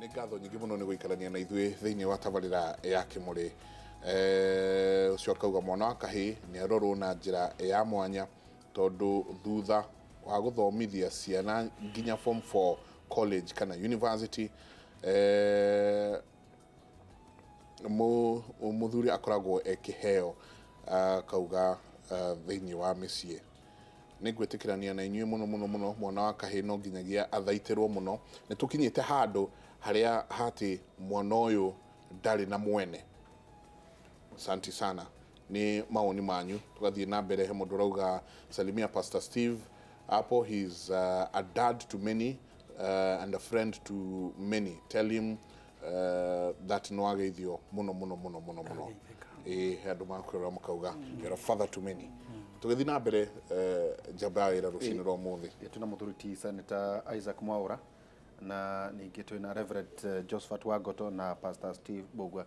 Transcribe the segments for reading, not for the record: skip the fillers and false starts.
Nĩ ngatho nyingĩ mũno nĩ gũikarania na ithuĩ thĩinĩ wa tabarĩra ya Kĩmũrĩ. Ũcio akauga mwana wa kahĩĩ nĩ arorwo na njĩra ya mwanya tondũ thutha wa gũthomithia ciana nginya form 4 college kana university, mũthuri akoragwo e kĩheo, akauga thĩinĩ wa mĩciĩ. Nĩ ngwĩtĩkĩrania na inyuĩ mũno mũno mũno. Mwana wa kahĩĩ no nginyagia athaitĩrwo mũno. Nĩ tũkinyĩte handũ harĩa hatĩ mwana ũyũ ndarĩ na mwene. Asante sana nĩ mawoni manyu. Tũgathiĩ na mbere, he mũndũ ũrauga, "Salimia Pastor Steve hapo. He's a dad to many and a friend to many. Tell him that no ageithio mũno mũno mũno mũno mũno." Ĩĩ, he andũ makwĩrora makauga you're a father to many. Tũgĩthiĩ na mbere, njamba ya wĩra rũcinĩ rwa ũmũthĩ. Twĩna mũthuri ti Senator Isaac Mwaura na ningĩ twĩna Reverend Josephat Wangoto na Pastor Steve Mbugua.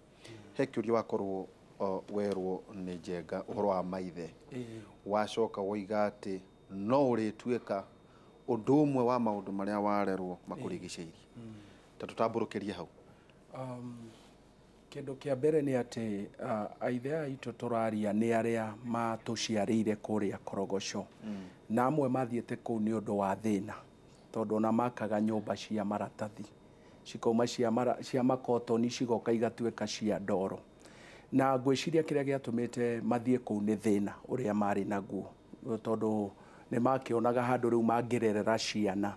He kĩũria wakorwo werwo nĩ Njenga ũhoro wa maithe, wacoka woiga atĩ no ũrĩtuĩka ũndũ ũmwe wa maũndũ marĩa warerwo makũrigicĩirie. Ta tũtambũrũkĩrie hau. Kĩndũ kĩa mbere nĩ atĩ aithe aitũ tũraria nĩ arĩa matũciarĩire kũrĩa Korogoco, na amwe mathiĩte kũu nĩ ũndũ wa thĩna, tondũ ona makaga nyũmba cia maratathi cikauma cia makotoni cigoka igatuĩka cia ndoro. Na ngwĩciria kĩrĩa gĩatũmĩte mathiĩ kũu nĩ thĩna ũrĩa marĩ naguo, tondũ nĩ makĩonaga handũ rĩu mangĩrerera ciana,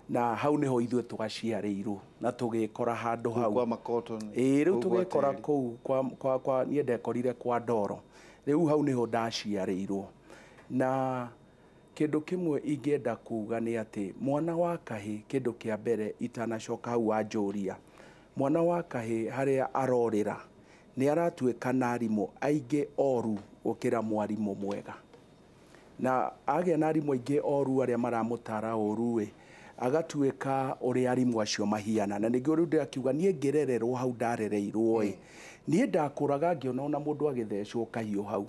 na hau nĩho ithuĩ tũgaciarĩirwo na tũgĩkora handũ hau. Kwa makoto. Ĩĩ, rĩu tũgĩkora kũu kwa niĩ ndekorire kwa ndoro. Rĩu hau nĩho ndaciarĩirwo. Na kĩndũ kĩmwe ingĩenda kuga nĩ atĩ mwana wa kahĩ, kĩndũ kĩa mbere itanacoka hau wanjũria, mwana wa kahĩ harĩa arorĩra nĩ aratuĩka na arimũ aingĩ oru gũkĩra mwarimũ mwega. Na agĩa na arimũ aingĩ oru arĩa maramũtara ũru ĩ, agatuĩka ũrĩa arimũ acio mahiana. Na nĩngĩo rĩu ndĩrakiuga niĩ ngĩrererwo hau ndarereirwo ĩ, niĩ ndakũraga ngĩona ona mũndũ agĩthecwo kahiũ hau,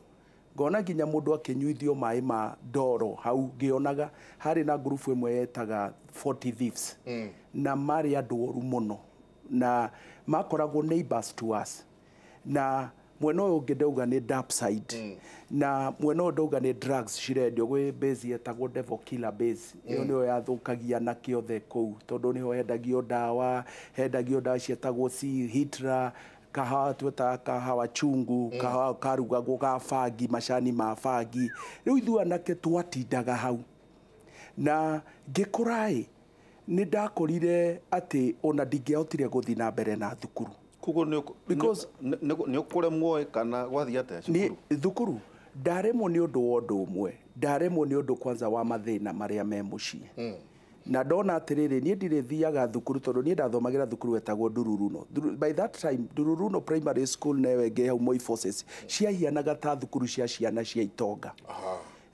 ngona nginya mũndũ akĩnyuithio maĩ ma ndoro hau ngĩonaga. Harĩ na ngurubu ĩmwe yetaga 40 Thieves, na marĩ andũ oru mũno na makoragwo neighbors to us. Na mwena ũyũ ũngĩ ndauga nĩ dark side, na mwena ũyũ ndauga nĩ drugs cirendio gwĩ base yetagwo Devil Killer Base. Ĩyo nĩyo yathũkagia anake othe kũu, tondũ nĩho hendagio ndawa, hendagio ndawa cietagwo C Hitler, kahawa twetaga kahawa chungu, kahawa karugagwo ga bangi, macani ma bangi. Rĩu ithuĩ anake twatindaga hau. Na ngĩkũra ĩ, nĩ ndakorire atĩ ona ndingĩahotire gũthiĩ na mbere na thukuru. Koguo nĩ ũkũremwo kana gwathiĩ atĩa nĩ cukuru? Thukuru ndaremwo nĩ ũndũ wa ũndũ ũmwe. Ndaremwo nĩ ũndũ kwanza wa mathĩna marĩa me mũciĩ, na ndona atĩrĩrĩ, niĩ ndirĩthiaga thukuru, tondũ niĩ ndathomagĩra thukuru wetagwo Ndururuno. By that time Ndururuno Primary School newe ĩngĩ hau Moi Forces ciahianaga ta thukuru cia ciana cia itonga.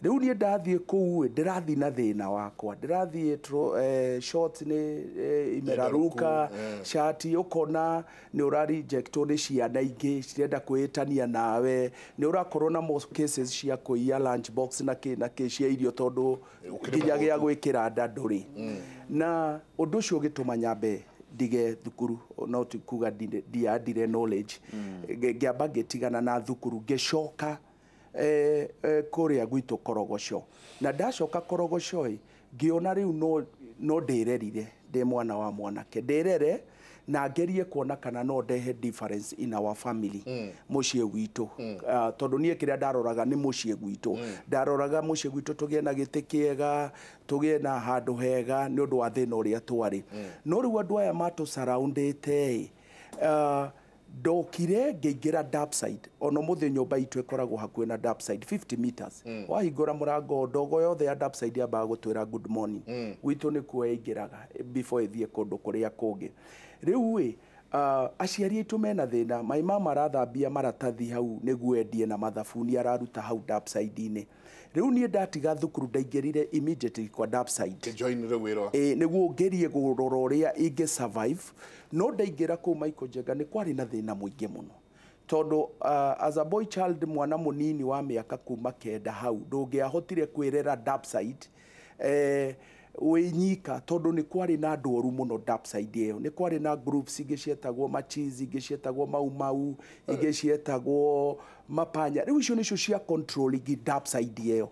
Rĩu niĩ ndathiĩ kũu ĩ, ndĩrathiĩ na thĩna wakwa, ndĩrathiĩ short nĩ imeraruka, shati ũkona nĩ ũra rejectwo nĩ ciana ingĩ cirenda kwĩĩtania nawe, nĩ ũrakorwo na more cases cia kũiya lunch box na kĩ na kĩ cia irio, tondũ Ũkĩrĩ nginya gĩa mũhũtu. Gwĩkĩra nda ndũrĩ. Na ũndũ ũcio ũgĩtũma nyambe ndige thukuru. No ti kuga ndiandire knowledge. Ngĩamba ngĩtigana na thukuru, ngĩcoka kũrĩa gwitũ Korogoco. Na ndacoka Korogoco ĩ, ngĩona rĩu no ndĩrerire ndĩ mwana wa mwanake, ndĩrere na ngerie kuona kana no ndehe difference in our family, mũciĩ gwitũ. Tondũ niĩ kĩrĩa ndaroraga nĩ mũciĩ gwitũ, ndaroraga mũciĩ gwitũ tũgĩe na gĩtĩ kĩega, tũgĩe na handũ hega, nĩ ũndũ wa thĩna ũrĩa twarĩ. No rĩu andũ aya matũ surroundĩte ĩ, ndokire ngĩingĩra dark side. Ona ũmũthĩ nyũmba itũ ĩkoragwo hakuhĩ na dark side, 50 meters. Wahingũra mũrango, ndogo yothe ya dark side yambaga gũtwĩra good morning. Gwitũ nĩkuo ĩingĩraga before ĩthiĩ kũndũ kũrĩa kũngĩ. Rĩu ĩ, aciari aitũ mena thĩna. My mama arathambia maratathi hau nĩguo endie na mathabuni araruta hau dark side-inĩ. Rĩu niĩ ndatiga thukuru ndaingĩrire immediately kwa dark side. Join rĩu wĩra. Ĩ, nĩguo ngerie kũrora ũrĩa ingĩ survive. No ndaingĩra kũu Michael Njenga nĩ kwarĩ na thĩna mũingĩ mũno, tondũ as a boy child, mwana mũnini wa mĩaka kuma 9 hau, ndũngĩahotire kwĩrera dark side. wĩ nyika tondũ nĩ kwarĩ na andũ oru mũno dark side ĩyo. Nĩ kwarĩ na groups ingĩ cietagwo machizi, ingĩ cietagwo mau mau, ingĩ cietagwo mapanya. Rĩu icio nĩcio cia controlling dark side ĩyo.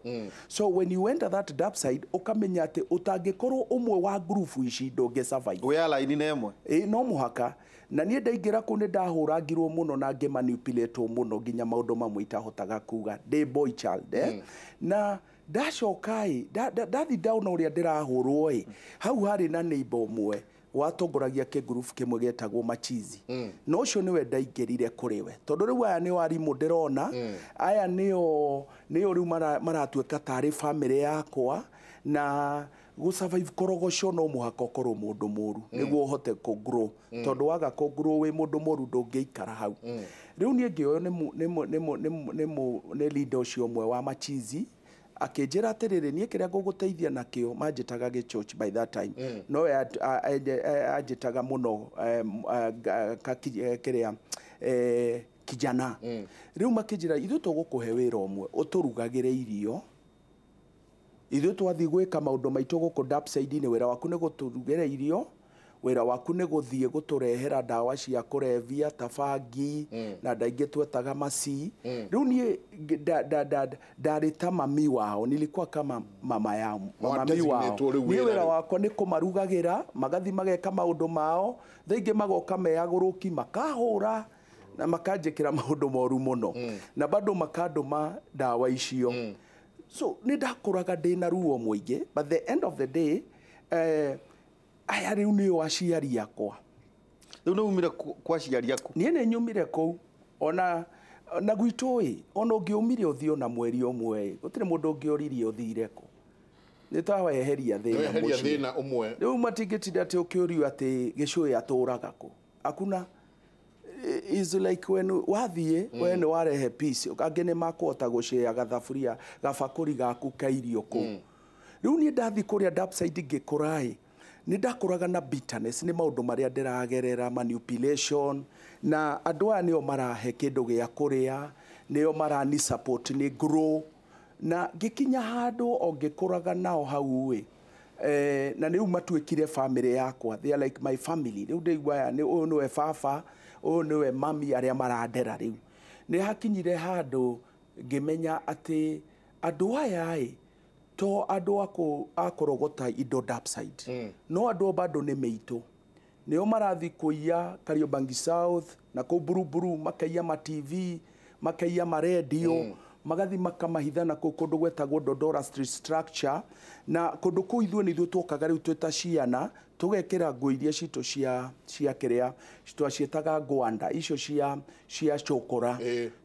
So when you enter that dark side, ũkamenya atĩ ũtangĩkorwo ũmwe wa group ici ndũngĩ survive. Wĩ alaini na ĩmwe. Ĩ no mũhaka. Na niĩ ndaingĩra kũu nĩ ndahũrangirwo mũno na ngĩmanipulatwo mũno nginya maũndũ mamwe itahotaga kuga ndĩ boy child, eh? Na ndacoka ĩ ndathi ndaona ũrĩa ndĩrahũrwo ĩ, hau harĩ na neighbor ũmwe watongoragia kĩngurubu kĩmwe gĩetagwo machizi. Na ũcio nĩwe ndaingĩrire kũrĩ we, tondũ rĩu aya nĩo arimũ ndĩrona, aya nĩo rĩu maratuĩka tarĩ family yakwa. Na gũ survive korogoco no mũhaka ũkorwo mũndũ mũru nĩguo ũhote kũ grow, tondũ waga kũ grow wĩ mũndũ mũru ndũngĩikara hau. Rĩu niĩ ngĩoywo nĩ leader ũcio ũmwe wa machizi, akĩnjĩra atĩrĩrĩ, niĩ kĩrĩa ngũgũteithia nakĩo, manjĩtaga gĩchurch by that time, no we anjĩtaga mũno kĩrĩa kijana. Rĩu makĩnjĩra ithuĩ tũgũkũhe wĩra ũmwe, ũtũrugagĩre irio, ithuĩ twathiĩ gwĩka maũndũ maitũ gũkũ dark side-inĩ, wĩra waku nĩ gũtũrugĩra irio, wĩra waku nĩ gũthiĩ gũtũrehera ndawa cia kũrebia ta bangi na ndaingĩ twetaga maci. Rĩu niĩ ndarĩ ta mami wao, nilikuwa kama mama yao, mami wao. Niĩ wĩra wakwa nĩ kũmarugagĩra, magathi mageka maũndũ mao, thaa ingĩ magoka meagũrũki makahũra na makanjĩkĩra maũndũ moru mũno, na bado makandũma ndawa icio. So nĩ ndakũraga ndĩna ruo mũingĩ, but the end of the day, aya rĩu nĩo aciari akwa. Rĩu nĩ umire kwa aciari aku? Niĩ nĩ nyumire kũu, ona na gwitũ ĩ, ona ũngĩumire ũthiĩ ona mweri ũmwe ĩ, gũtirĩ mũndũ ũngĩoririe ũthire kũ. Nĩ taweheria thĩna mũciĩ. Thĩna ũmwe. Rĩu matingĩtinda atĩ ũkĩũrio atĩ gĩcũĩ atũraga kũ. Hakuna. Is like when wathiĩ, we nĩ warehe peace, angĩ nĩ makũhota gũcĩa gathaburia gabakũri gaku ka irio kũu. Rĩu niĩ ndathiĩ kũrĩa dark side ngĩkũra ĩ, nĩ ndakũraga na bitterness nĩ maũndũ marĩa ndĩragerera, manipulation, na andũ aya nĩo marahe kĩndũ gĩa kũrĩa, nĩo marani support nĩ grow, na ngĩkinya handũ o ngĩkũraga nao hau ĩ, na rĩu matuĩkire family yakwa, they are like my family. Rĩu ndĩigua aya nĩ ũyũ nĩwe baba, ũyũ nĩwe mami, arĩa marandera. Rĩu nĩ hakinyire handũ ngĩmenya atĩ andũ aya ĩ to andũ a kũrogota indo dark side, no andũ bado nĩ mĩitũ, nĩo marathiĩ kũiya Kariobangi South na kũu Buruburu, makaiya ma TV, makaiya ma radio, magathi makamahitha na kũu kũndũ gwetagwo Dodora Street Structure. Na kũndũ kũu ithuĩ nĩ ithuĩ twokaga rĩu twĩ ta ciana, tũgekĩra nguo iria citũ cia kĩrĩa twaciĩtaga ngwanda icio cia cũkũra,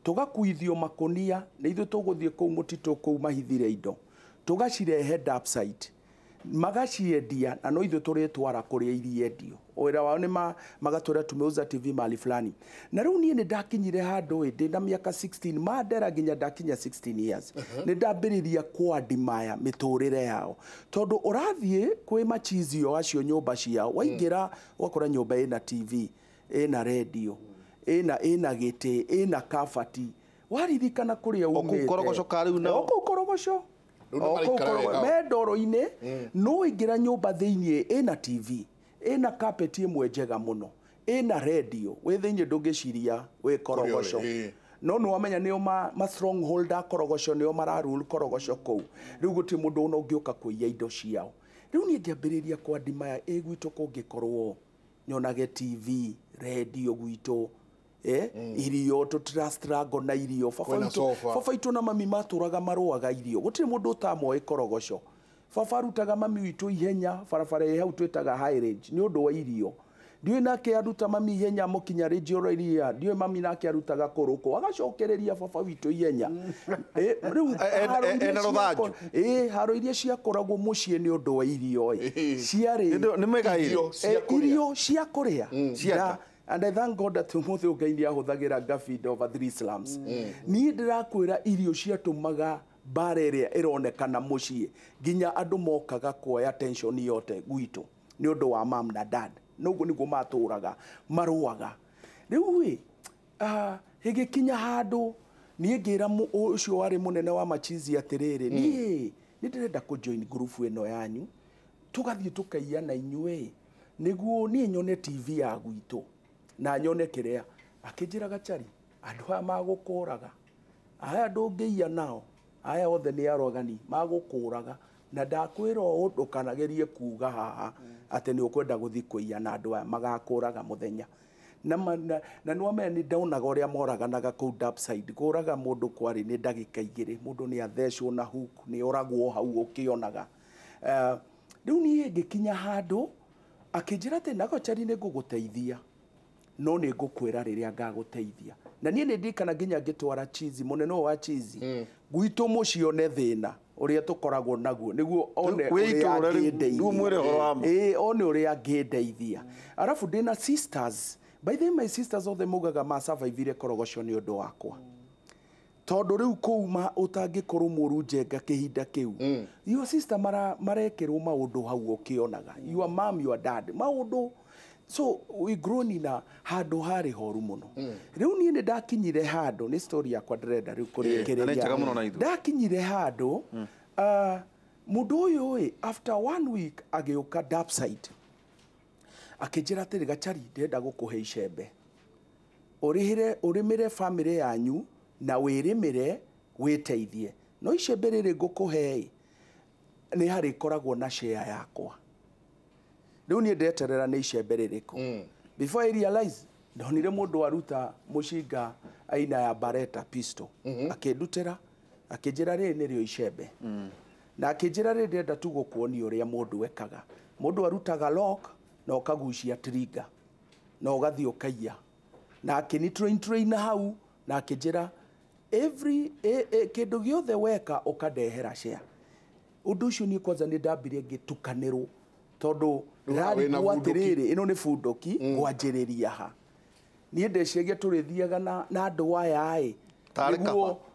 tũgakuithio makũnia, nĩ ithuĩ tũgũthiĩ kũu mũtitũ kũu mahithire indo, tũgacirehe dark side, magaciendia, na no ithuĩ tũrĩtwara kũrĩa iriendio. Wĩra wao nĩ magatwĩra tumeuza TV mahali fulani. Na rĩu niĩ nĩ ndakinyire handũ ĩ ndĩ na mĩaka 16, mandera nginya ndakinya 16 years, nĩ ndambĩrĩria kũadimaya mĩtũrĩre yao, tondũ ũrathiĩ kwĩ machizio acio nyũmba ciao, waingĩra ũgakora nyũmba ĩna TV, ĩna radio, ĩna gĩtĩ, ĩna kabati, waririkana kũrĩa umĩte. O kũu korogoco ka rĩu nao? O kũu korogoco. Me ndoro-inĩ, no ingĩra nyũmba thĩiniĩ ĩna TV, ĩna carpet ĩmwe njega mũno, ĩna radio, wĩ thĩiniĩ ndũngĩciria wĩ korogoco. No nĩ wamenya nĩo ma stronghold a korogoco, nĩo mararule korogoco kũu. Rĩu gũtirĩ mũndũ ona ũngĩũka kũiya indo ciao. Rĩu niĩ ngĩambĩrĩria kwadimaya ĩ gwitũ kũngĩkorwo nyonage TV, radio gwitũ, irio tũtirastruggle na irio. Baba itũ na mami matũraga marũaga irio, gũtirĩ mũndũ ũtamoĩ korogoco. Baba arutaga mami witũ ihenya barabara ĩ hau twĩtaga high range nĩ ũndũ wa irio. Ndiũĩ nake aruta mami ihenya mũkinya range oro iria, ndiũĩ mami nake arutaga kũrũkũ, agacokereria baba witũ ihenya. Rĩu haro iria ciakoragwo mũciĩ nĩ ũndũ wa irio ĩ, ciarĩ irio cia kũrĩa. And I thank God that ũmũthĩ Ngai nĩ ahũthagĩra ngabinda over 3 slums. Niĩ ndĩrakwĩra irio ciatũmaga mbara ĩrĩa ĩronekana mũciĩ nginya andũ mokaga kuoya tension yote gwitũ nĩ ũndũ wa mam na dad. Noguo nĩguo matũraga marũaga. Rĩu ĩ ĩgĩkinya handũ niĩ ngĩra ũcio warĩ mũnene wa machizi atĩrĩrĩ, niĩ nĩ ndĩrenda kũ join group ĩno yanyu, Tũgathiĩ tũkaiya na inyuĩ nĩguo niĩ nyone TV ya gwitũ na nyone kĩrĩa. Akĩnjĩra Gachari, andũ aya magũkũraga, aya ndũngĩiya nao, aya othe nĩ arogani magũkũraga, na ndakwĩra ũũ ndũkanagerie kuga haha atĩ nĩ ũkwenda gũthiĩ kũiya na andũ aya magakũraga mũthenya. Na nĩwamenya nĩ ndonaga ũrĩa moraganaga kũu Dubside. Kũraga mũndũ kwarĩ nĩ ndagĩka igĩrĩ, mũndũ nĩ athecwo na hook, nĩ oragwo hau ũkĩonaga. Rĩu niĩ ngĩkinya handũ akĩnjĩra atĩ na Gachari nĩ ngũgũteithia, no nĩ ngũkwĩra rĩrĩa ngagũteithia. Na niĩ nĩ ndirikana nginya ngĩtwara chizi, mũnene ũyũ wa chizi gwitũ mũciĩ one thĩna ũrĩa tũkoragwo naguo nĩguo one ũrĩa angĩndeithia. One ũrĩa angĩndeithia. Arabu ndĩna sisters. By the way, my sisters othe maugaga ma survivire Korogocho nĩ ũndũ wakwa. Tondũ rĩu kũu ũtangĩkorwo mũru Njenga kĩhinda kĩu. Your sister marekĩrwo maũndũ hau ũkĩonaga. Your mom, your dad, maũndũ. So we grown in a handũ harĩ horu mũno. Rĩu niĩ nĩ ndakinyire handũ, nĩ story yakwa ndĩrenda rĩu kũrĩkĩrĩria. Ndakinyire handũ, mũndũ ũyũ ĩ, after 1 week agĩũka Dubside. Akĩnjĩra atĩrĩ, Gachari, ndĩrenda gũkũhe icembe. Ũrĩhĩre, ũrĩmĩre family yanyu na wĩrĩmĩre wĩteithie. No icembe rĩrĩ ngũkũhe ĩ, nĩ harĩkoragwo na share yakwa. Rĩu niĩ ndeterera nĩ icembe rĩrĩkũ. Before I realize, ndonire mũndũ aruta mũcinga aina ya Barretta pistol. Akĩndutĩra, akĩnjĩra rĩrĩ nĩrĩo icembe. Na akĩnjĩra rĩrĩ ndĩrenda tu gũkuonia ũrĩa mũndũ ekaga. Mũndũ arutaga lock na ũkagucia trigger na ũgathiĩ ũkaiya. Na akĩni train hau na akĩnjĩra every kĩndũ gĩothe weka ũkandehera share. Ũndũ ũcio niĩ kwanza nĩ ndambire ngĩtukanĩrwo tondũ ndĩrarigwo atĩrĩrĩ ĩno nĩ bunduki ngwanjĩrĩria ha. Niĩ ndeciagia tũrĩthiaga na andũ aya ĩ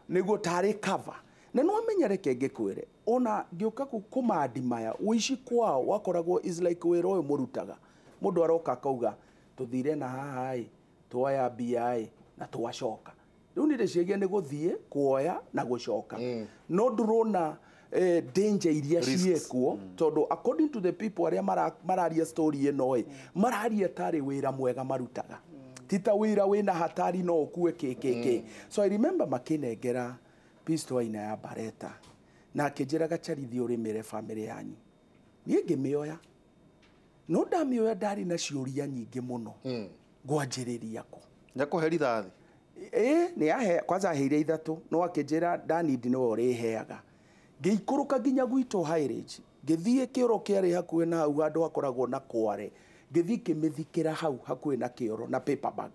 nĩguo tarĩ cover. Na no amenye reke ngĩkwĩre ona ngĩũka kũmandi maya ũici kwao wakoragwo is like wĩra ũyũ mũrutaga. Mũndũ aroka akauga tũthire na haha ĩ, tuoya mbia ĩ na twacoka. Rĩu niĩ ndĩciagia nĩ gũthiĩ kuoya na gũcoka. No ndũrona danger iria ciĩkuo tondũ according to the people arĩa mararia story ĩno ĩ, mararia tarĩ wĩra mwega marutaga. Ti ta wĩra wĩna hatari no ũkue kĩ. So I remember makĩnengera pistol aina ya Barretta na akĩnjĩra Gachari thiĩ ũrĩmĩre family yanyu. Niĩ ngĩmĩoya. No ndamĩoya ndarĩ na ciũria nyingĩ mũno. Ngwanjĩrĩria kũ? Nĩakũhe rithathi? Ĩ, nĩ ahe, kwanza aheire ithatũ, no akĩnjĩra ndanindi nĩwe ũrĩheaga. Ngĩikũrũka nginya gwitũ High Ridge, ngĩthiĩ kĩoro kĩarĩ hakuhĩ na hau handũ hakoragwo na kware, ngĩthiĩ ngĩmĩthikĩra hau hakuhĩ na kĩoro na paper bag.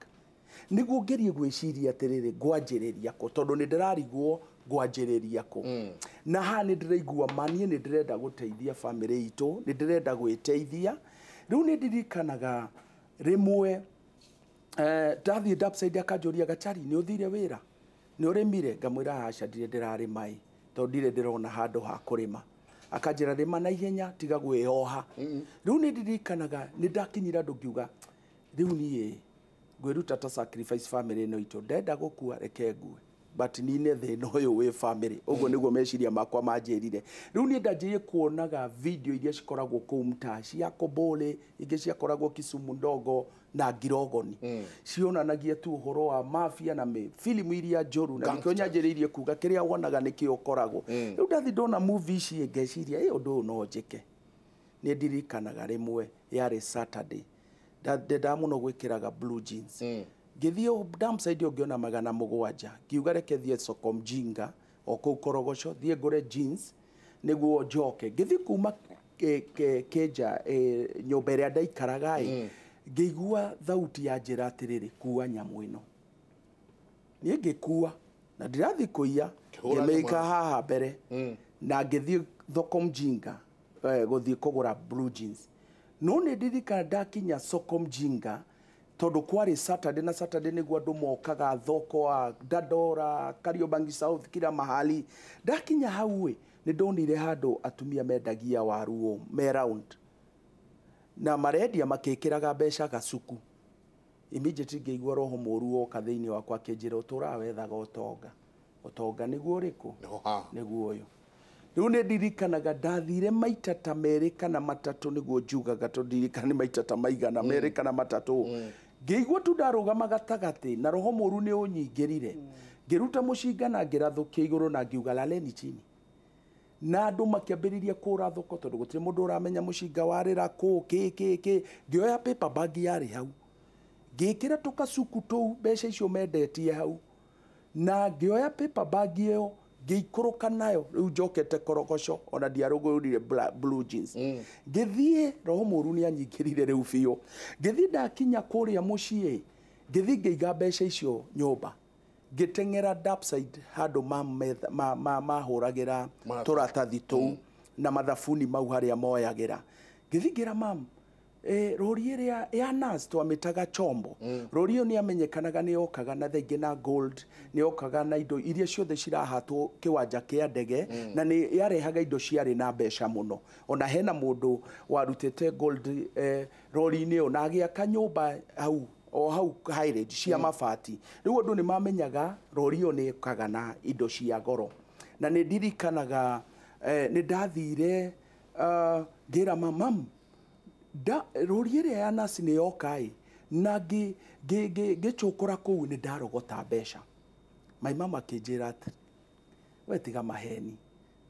Nĩguo ngerie gwĩciria atĩrĩrĩ ngwanjĩrĩria kũ, tondũ nĩ ndĩrarigwo ngwanjĩrĩria kũ. Na haha nĩ ndĩraigua ma niĩ nĩ ndĩrenda gũteithia family itũ, nĩ ndĩrenda gwĩteithia. Rĩu nĩ ndirikanaga rĩmwe ndathiĩ Dubside akanjũria Gachari nĩ ũthire wĩra, nĩ ũrĩmire? Ngamwĩra aca ndirĩ ndĩrarĩma ĩ, tondũ ndirĩ ndĩrona handũ ha kũrĩma. Akanjĩra rĩma na ihenya tiga gwĩoha. Rĩu nĩ ndirikanaga nĩ ndakinyire andũ ngiuga rĩu niĩ ngwĩruta ta sacrifice family ĩno itũ, ndenda gũkua reke ngue, but nine thĩna ũyũ wĩ family. Ũguo nĩguo meciria makwa manjĩrire. Rĩu niĩ ndanjĩrĩirie kuonaga video iria cikoragwo kũu mtaa cia Kobole, ingĩ ciakoragwo Kisumu ndogo na Ngirogoni. Cionanagia tu ũhoro wa mafia na filimu iria njũru, na nĩkĩo nyanjĩrĩirie kuga kĩrĩa wonaga nĩkĩo ũkoragwo. Rĩu ndathiĩ ndona movie ici ngeciria ĩ ũndũ ũyũ no njĩke. Nĩ ndirikanaga rĩmwe yarĩ Saturday, ndendaga mũno gwĩkĩraga blue jeans. Ngĩthiĩ Dubside ũngĩona 700, ngiuga reke thiĩ soko mjinga o kũu Korogocho thiĩ ngũre jeans nĩguo njoke. Ngĩthiĩ kuma Keja nyũmba ĩrĩa ndaikaraga ĩ, ngĩigua thauti ya njĩra atĩrĩrĩ kua nyamũ ĩno. Niĩ ngĩkua na ndirathiĩ kũiya, ngĩmĩika haha mbere na ngĩthiĩ thoko mjinga gũthiĩ kũgũra blue jeans. No nĩ ndirikana ndakinya soko mjinga tondũ kwarĩ Saturday, na Saturday nĩguo andũ mokaga thoko a Dandora, Kariobangi South, kila mahali. Ndakinya hau ĩ, nĩ ndonire handũ atumia mendagia waru me round na marendia makĩkĩraga mbeca gacuku. Immediately ngĩigua roho mũru woka thĩinĩ wakwa akĩnjĩra ũtũraga wethaga ũtonga. Ũtonga nĩguo ũrĩkũ? Nĩguo ũyũ. Rĩu nĩ ndirikanaga ndathire maita ta merĩ kana matatũ nĩguo njugaga tondũ ndirikana nĩ maita ta maigana merĩ kana matatũ. Ngĩigua tu ndarũgama gatagatĩ na roho mũru nĩ ũnyingĩrire. Ngĩruta mũcinga na ngĩrathũkia igũrũ na ngiuga laleni chini. Na andũ makĩambĩrĩria kũra thoko tondũ gũtirĩ mũndũ ũramenya mũcinga warĩra kũ kĩ kĩ kĩ. Ngĩoya paper bag yarĩ hau, ngĩkĩra tũkacuku tũu mbeca icio mendetie hau, na ngĩoya paper bag ĩyo ngĩikũrũka nayo rĩu njokete korogoco ona ndiarũgũrire blue jeans. Ngĩthiĩ roho mũru nĩ anyingĩrire rĩu biũ. Ngĩthiĩ ndakinya kũrĩa mũciĩ, ngĩthiĩ ngĩiga mbeca icio nyũmba, ngĩteng'era Dapside handũ mahũragĩra tũratathi tũu na mathabuni mau harĩa moyagĩra. Ngĩthiĩ ngĩra mam, rori ĩrĩa ya nurse twamĩtaga chombo. Rori ĩyo nĩ amenyekanaga nĩ yokaga na thaingĩ na gold, nĩ yokaga na indo iria ciothe cirahatwo kĩwanja kĩa ndege, na nĩ yarehaga indo ciarĩ na mbeca mũno. Ona hena mũndũ warutĩte gold rori-inĩ ĩyo na agĩaka nyũmba hau o hau high range cia mabati. Rĩu andũ nĩ mamenyaga rori ĩyo nĩ ĩkaga na indo cia goro. Na nĩ ndirikanaga nĩ ndathire ngĩra mam rori ĩrĩa ya nasi nĩ yoka ĩ, na ngĩcũkũra kũu nĩ ndarogota mbeca. My mama akĩnjĩra atĩ we tiga maheni.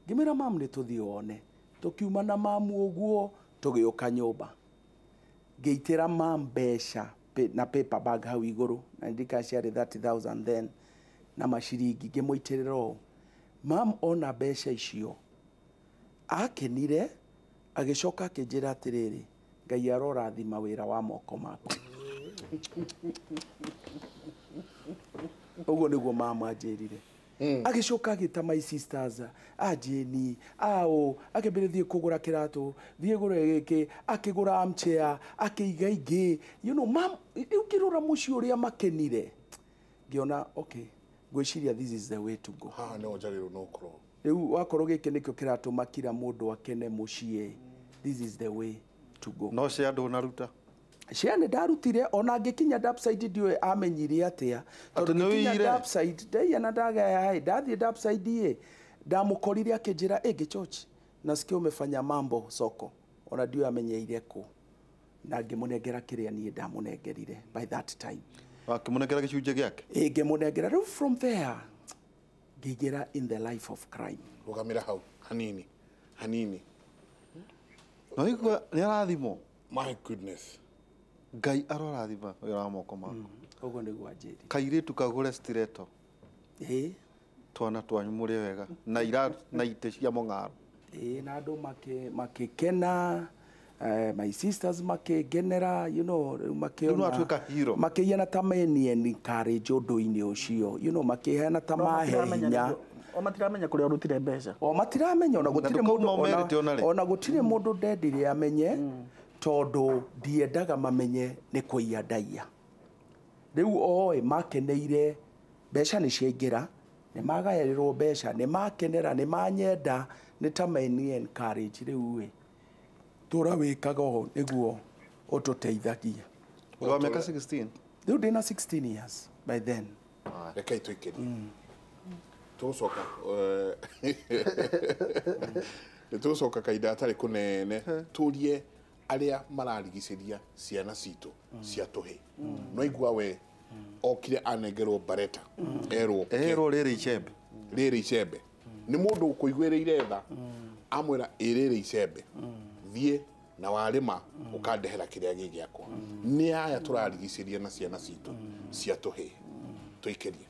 Ngĩmwĩra mam nĩ tũthiĩ wone. Tũkiuma na mamu ũguo tũgĩũka nyũmba. Ngĩitĩra mam mbeca na paper bag hau igũrũ, na ndirikana ciarĩ 30,000 then na maciringi, ngĩmũitĩrĩra ũũ. Mam ona mbeca icio akenire, agĩcoka akĩnjĩra atĩrĩrĩ, Ngai arorathima wĩra wa moko maku. Ũguo nĩguo mama anjĩrire. Agĩcoka agĩta my sisters, a Jane, ao, akĩambĩrĩria thiĩ kũgũra kĩratũ, thiĩ gũre gĩkĩ, akĩgũra armchair, akĩiga ingĩ. You know, mam, rĩu ngĩrora mũciĩ ũrĩa makenire, ngĩona okay, ngwĩciria this is the way to go. Haha nĩho njagĩrĩirwo nĩ gũkorwo. Rĩu wakorwo gĩkĩ nĩkĩo kĩratũma kila mũndũ akene mũciĩ, this is the way to go. No cia ndũnaruta? Cia nĩ ndarutire, ona ngĩkinya Dapside ndiũĩ amenyire atĩa. Tondũ ngĩkinya Dapside, ndaiya na ndagaya ĩ, ndathiĩ Dapside ĩ, ndamũkorire akĩnjĩra, ĩ Gĩchochi, nasikia umefanya mambo soko. Ona ndiũĩ amenyeire kũ. Na ngĩmũnengera kĩrĩa niĩ ndamũnengerire by that time. Wakĩmũnengera gĩcunjĩ gĩake? Ĩ, ngĩmũnengera. Rĩu from there, ngĩingĩra in the life of crime. Rũgamĩra hau, hanini, hanini. No igua nĩ arathimwo. My goodness. Ngai arorathima wĩra wa moko maku. Ũguo nĩguo anjĩrire. Kairĩtu kagũre stiletto. Ĩĩ. Twana twanyu mũrĩe wega na ira na itĩ cia mũng'aro. Ĩĩ, na andũ makĩkena, my sisters makĩngenera, you know, rĩu makĩona. Rĩu nĩwatuĩka hero. Makĩhiana ta meni encourage ũndũ-inĩ ũcio, you know, makĩheana ta mahe hinya. O matiramenya kũrĩa ũrutire mbeca. O matiramenya, ona gũtirĩ mũndũ, ona gũtirĩ mũndũ ndendire amenye, tondũ ndiendaga mamenye nĩ kũiya ndaiya. Rĩu oĩ makeneire mbeca nĩ ciaingĩra, nĩ magayĩrwo mbeca, nĩ makenera, nĩ manyenda, nĩ ta meni encourage rĩu ĩ. Tũra wĩkaga ũũ nĩguo ũtũteithagia. Wa mĩaka 16? Rĩu ndĩna 16 years by then. Rekei tũikĩrie. Tũgũcoka nĩ tũgũcoka kahinda gatarĩ kũnene tũrie arĩa mararigicĩria ciana citũ cia tũhĩ. No igua we okire anengerwo bareta, erwo erwo rĩrĩ icembe. Rĩrĩ icembe. Nĩ mũndũ ũkũiguĩrĩire tha, amwĩra ĩ rĩrĩ icembe, thiĩ na warĩma ũkandehera kĩrĩa gĩ gĩakwa. Nĩ aya tũrarigicĩria na ciana citũ cia tũhĩ. Tũikĩrie.